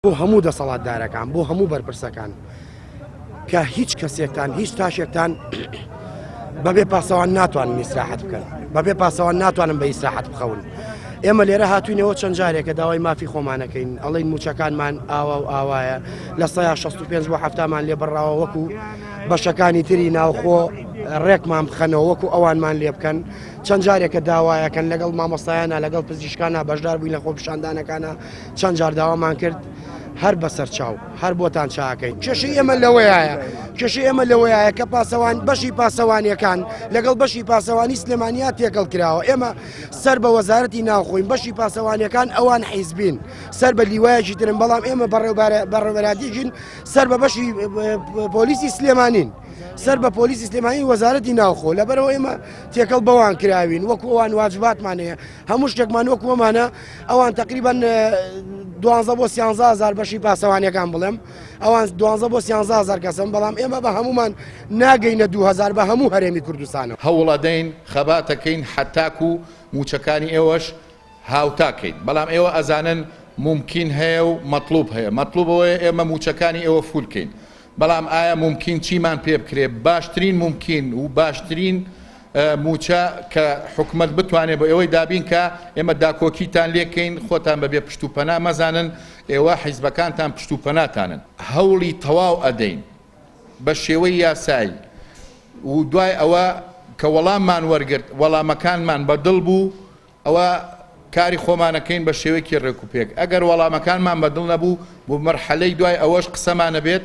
بۆ هەموو دەسەڵاتدارەکان، بۆ هەموو بەرپرسەکان کە هیچ کەسێکتان هیچ تاشێکتان بەبێ پاسەوان ناتوانن ئیسراحەت بکەن، بەبێ پاسەوان ناتوانن بە ئیسراحەت بخەون. ئێمە لێرە هاتوینەوە چەند جارێکە داوای مافی خۆمانەکەین، ئەڵین موچەکانمان ئاوا و ئاوایە، لە 65 بۆ 70مان لێ بڕاوە، وەکو بەشەکانی تری ناوخۆ ڕێکمان بخەنەوە، وەکو ئەوانمان لێ بکەن. چەند جارێکە داوایەکەن لەگەڵ مامۆستایانە لەگەڵ پزیشکانە بەشدار بووین لە خۆپیشاندانەکانە، چەند جار داوامان کرد هەر بەسەر چاو هەر بۆتان چاکەین. کێشەی ئێمە لەوەیە، کێشەی ئێمە لەوەیە کە پاسەوان بەشی پاسەوانیەکان لەگەڵ بەشی پاسەوانی سلێمانیا تێکەڵ کراوە. ئێمە سەر بە وەزارەتی ناوخۆین، بەشی پاسەوانیەکان ئەوان حیزبین سەر بە لیوایەکی ترن، بەڵام ئێمە بەڕێوەبەراتیژین سەر بە بەشی پۆلیسی سلێمانین، سەر بە پۆلیسی سلێمانی وەزارەتی ناوخۆ. لەبەرەوە ئێمە تێکەڵ بەوان کراوین، وەکو ئەوان واجباتمان هەیە، هەموو شتێکمان وەکو ئەمانە. ئەوان تقریبان 12 بۆ 13 هزار بەشی پاسەوانیەکان بڵێم، ئەوان 12 بۆ 13 هزار کەسن، بەڵام ئێمە بە هەمومان ناگەینە 2000 بە هەموو هەرێمی کوردستانەوە. هەوڵەدەین خەباتەکەین حتاکو موچەکانی ئێوەش هاوتاکەین، بەڵام ئێوە ئەزانن ممکن هەیە و مەطلوب هەیە. مەطلوب ئەوەیە ئێمە موچەکانی ئێوە فولکەین، بەڵام ئایا ممکن چیمان پێ بکرێ؟ باشترین ممکن و باشترین موچە کە حکومەت بتوانێت بۆ ئێوەی دابین کە ئێمە داکۆکیتان لێکەین، خۆتان بەبێ پشت و پەنا مەزانن، ئێوە حیزبەکانتان پشت و پەناتانن. هەوڵی تەواو ئەدەین بە شێوەی یاسایی و دوای ئەوە کە وەڵاممان وەرگرت، وەڵامەکانمان بەدڵ بوو، ئەوە کاری خۆمانەکەین بە شێوەیەکی ڕێکوپێک. ئەگەر وەڵامەکانمان بەدڵ نەبوو، بۆ مەرحەلەی دوای ئەوەش قسەمانە بێت.